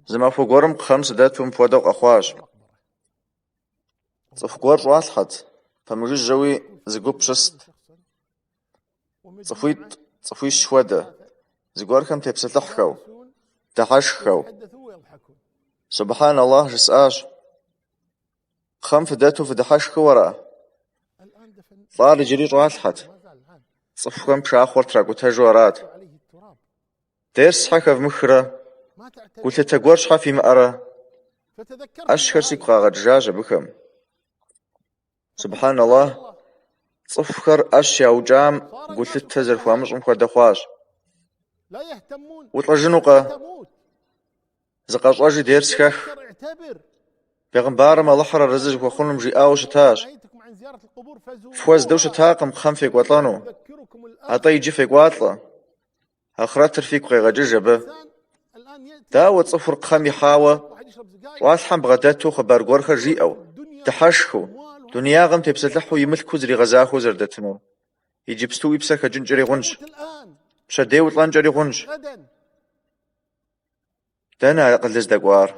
Зы махуэ гуэрым кхъэм сыдэту мыпхуэдэу къэхъуащ. Цӏыху гуэр щӏалъхьэт, пэмыжыжьэуи зы гуп щыст. ЦӀыхуитӏ, цӀыхуищ хуэдэ, зыгуэрхэм тепсэлъыхьхэу, дыхьэшххэу. Субхьэн Аллахь жысӏащ. Кхъэм фыдэту фыдыхьэшхыу ара? ЛӀар иджыри щӀалъхьэт, цӀыхухэм пшахъуэр тракӀутэжу арат. Дерс щхьэ хэвмыхрэ? Гулъытэ гуэр щхьэ фимыӀэрэ? Ӏэщхэр сигу къагъэкӀыжащ абыхэм. Субхьэн Аллахь, цӀыхухэр Ӏэщ яукӀам гулъытэ зэрыхуамыщӀым хуэдэ хъуащ. УлӀэжынукъэ? ЗыкъэщӀэжи дерс хэх. Бегъымбарым Алыхьыр арэзы зыхуэхъуным жиӏауэ щытащ: Фхуэздэу щытакъым кхъэм фекӀуэлӀэну, атӀэ иджы фекӀуалӀэ. Ахърэтыр фигу къегъэкӀыж абы. Дауэ цӀыхур кхъэм ихьауэ, щӀалъхьэм бгъэдэту хъыбар гуэрхэр жиӀэу, дыхьэшхыу, дунеягъэм тепсэлъыхьу и мылъкур зэригъэзахуэу зэрыдэтынур? Иджыпсту уи псэр хэкӀынкӀэри хъунщ, пщэдей улӀэнкӀэри хъунщ. Дэнэ акъылыр здэкӀуар?